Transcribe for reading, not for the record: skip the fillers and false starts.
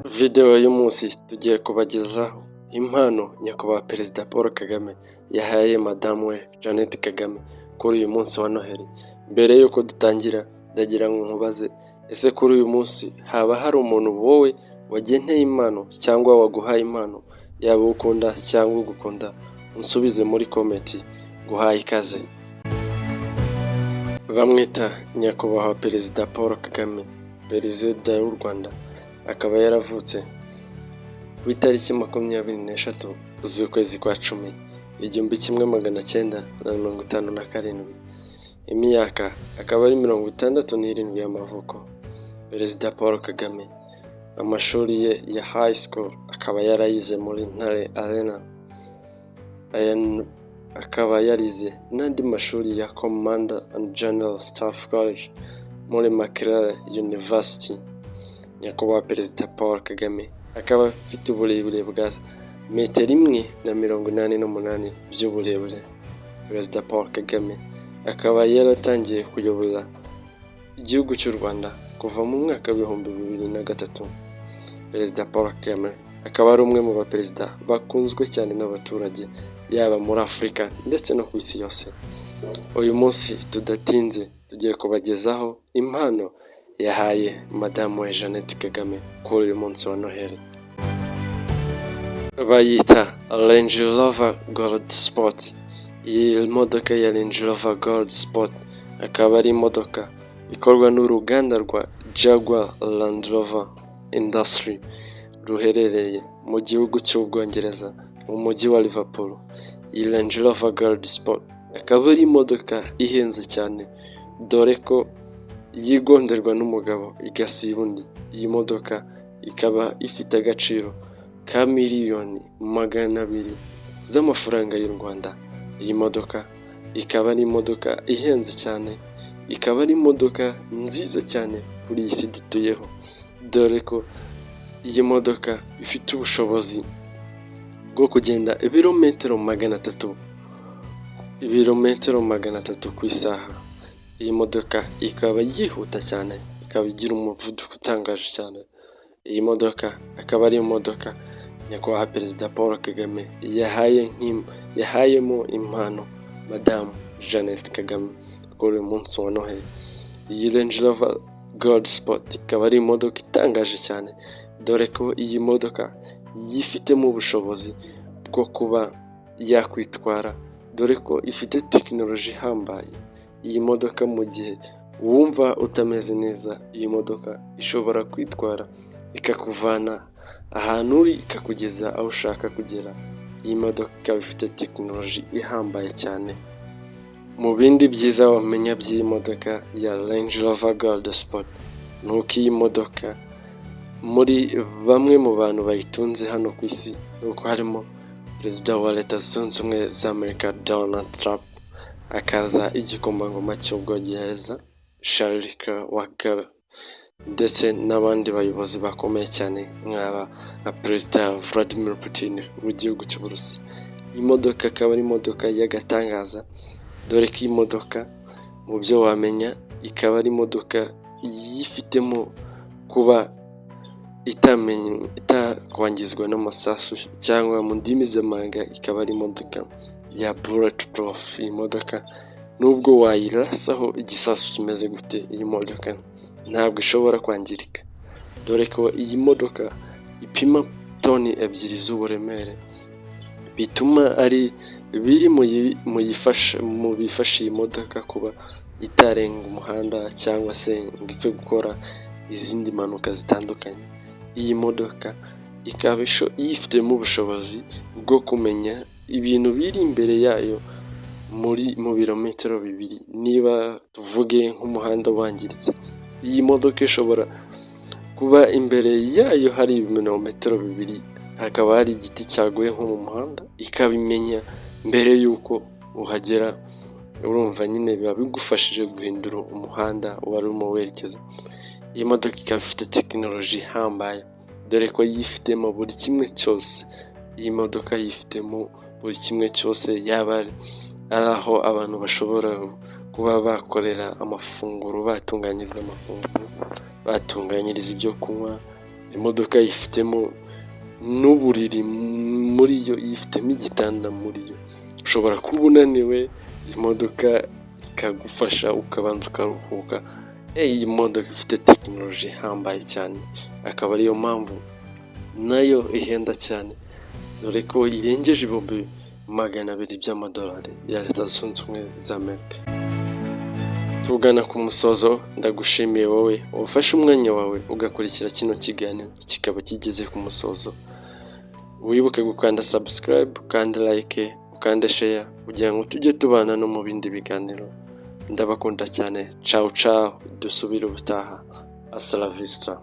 Videwo y'umunsi tugiye kubagezaho impano Nyakubahwa Perezida Paul Kagame yahaye madamu we Jeannette Kagame kuri uyu munsi wa Noheli. Mbere y'uko dutangira, ndagira ngo nkubaze: ese kuri uyu munsi haba hari umuntu wowe wageneye impano cyangwa waguhaye impano, yaba uwo ukunda cyangwa ugukunda? Unsubize muri comment. Nguhaye ikaze. Bamwita Nyakubahwa Perezida Paul Kagame, Perezida w'u Rwanda, akaba yaravutse ku itariki 23 z'ukwezi kwa 10, 1957, imyaka akaba ari 67 y'amavuko. Perezida Paul Kagame amashuri ye ya high school akaba yarayize muri Ntare Arena, akaba yarize n'andi mashuri ya Command and General Staff College muri Makerere University. Nyakubahwa Perezida Paul Kagame akaba afite uburebure bwa metero 1.88 by'uburebure. Perezida Paul Kagame akaba yaratangiye kuyobora igihugu cy'u Rwanda kuva mu mwaka w'2003. Perezida Paul Kagame akaba ari umwe mu baperezida bakunzwe cyane n'abaturage, yaba muri Afurika ndetse no ku isi yose. Uyu munsi tudatinze tugiye kubagezaho impano yahaye madamu we Jeannette Kagame kuri uyu munsi wa Noheli. Bayita Range Rover Gold Sport. Iyi modoka ya Range Rover Gold Sport akaba ari imodoka ikorwa n'uruganda rwa Jaguar Land Rover Industry ruherereye mu gihugu cy'Ubwongereza, mu mujyi wa Liverpool. Iyi Range Rover Gold Sport akaba ari imodoka ihenze cyane, dore ko yigonderwa n'umugabo igasiba undi. Iyi modoka ikaba ifite agaciro ka miliyoni 200 z'amafaranga y'u Rwanda. Iyi modoka ikaba ari imodoka ihenze cyane, ikaba ari imodoka nziza cyane kuri iyi si dutuyeho, dore ko iyi modoka ifite ubushobozi bwo kugenda ibirometero 300, ibirometero 300 ku isaha. Iyi modoka ikaba yihuta cyane, ikaba igira umuvuduko utangaje cyane. Iyi modoka akaba ari imodoka Nyakubahwa Perezida Paul Kagame yahayemo impano Madamu Jeannette Kagame kuri uyu munsi wa Noheli. Iyi Range Rover Gold Sport ikaba ari imodoka itangaje cyane, dore ko iyi modoka yifitemo ubushobozi bwo kuba yakwitwara, dore ko ifite tekinoloji ihambaye. Iyi modoka, mu gihe wumva utameze neza, iyi modoka ishobora kwitwara ikakuvana ahantu uri ikakugeza aho ushaka kugera. Iyi modoka ikaba ifite tekinoloji ihambaye cyane. Mu bindi byiza wamenya by'iyi modoka ya Range Rover Gold Sport ni uko iyi modoka, muri bamwe mu bantu bayitunze hano ku isi, ni uko harimo Perezida wa Leta Zunze Ubumwe za Amerika Donald Trump, hakaza igikomangoma cy'Ubwongereza Charles wa, ndetse n'abandi bayobozi bakomeye cyane nk'aba nka Perezida Vladimir Putin w'igihugu cy'Uburusiya. Iyi modoka akaba ari imodoka y'agatangaza, dore ko iyi modoka, mu byo wamenya, ikaba ari imodoka yifitemo kuba itakwangizwa n'amasasu, cyangwa mu ndimi z'amahanga ikaba ari imodoka ya bullet proof. Iyi modoka nubwo wayirasaho igisasu kimeze gute, iyi modoka ntabwo ishobora kwangirika, dore ko iyi modoka ipima toni 2 z'uburemere, bituma ari biri mu bifasha iyi modoka kuba itarenga umuhanda cyangwa se ngo ipfe gukora izindi mpanuka zitandukanye. Iyi modoka ikaba yifitemo ubushobozi bwo kumenya ibintu biri imbere yayo mu birometero 2. Niba tuvuge nk'umuhanda wangiritse, iyi modoka ishobora kuba imbere yayo hari ibirometero 2 hakaba hari igiti cyaguye nko mu muhanda, ikabimenya mbere y'uko uhagera. Urumva nyine biba bigufashije guhindura umuhanda wari urimo werekeza. Iyi modoka ikaba ifite tekinoloji ihambaye, dore ko yifitemo buri kimwe cyose. Iyi modoka yifitemo buri kimwe cyose, yaba ari aho abantu bashobora kuba bakorera amafunguro, batunganyiriza amafunguro, batunganyiriza ibyo kunywa. Imodoka yifitemo n'uburiri muri yo, yifitemo igitanda muri yo. Ushobora kuba unaniwe, imodoka ikagufasha ukabanza ukaruhuka. Iyi modoka ifite tekinoloji ihambaye cyane, akaba ariyo mpamvu nayo ihenda cyane, dore ko irengeje 200,000 by'amadolari ya Leta Zunze Ubumwe za Amerika. Tugana ku musozo, ndagushimiye wowe wafashe umwanya wawe ugakurikira kino kiganiro kikaba kigeze ku musozo. Wibuke gukanda subscribe, ukande like, ukande share kugira ngo tujye tubana no mu bindi biganiro. Ndabakunda cyane, ciao ciao, dusubire ubutaha, hasta la vista.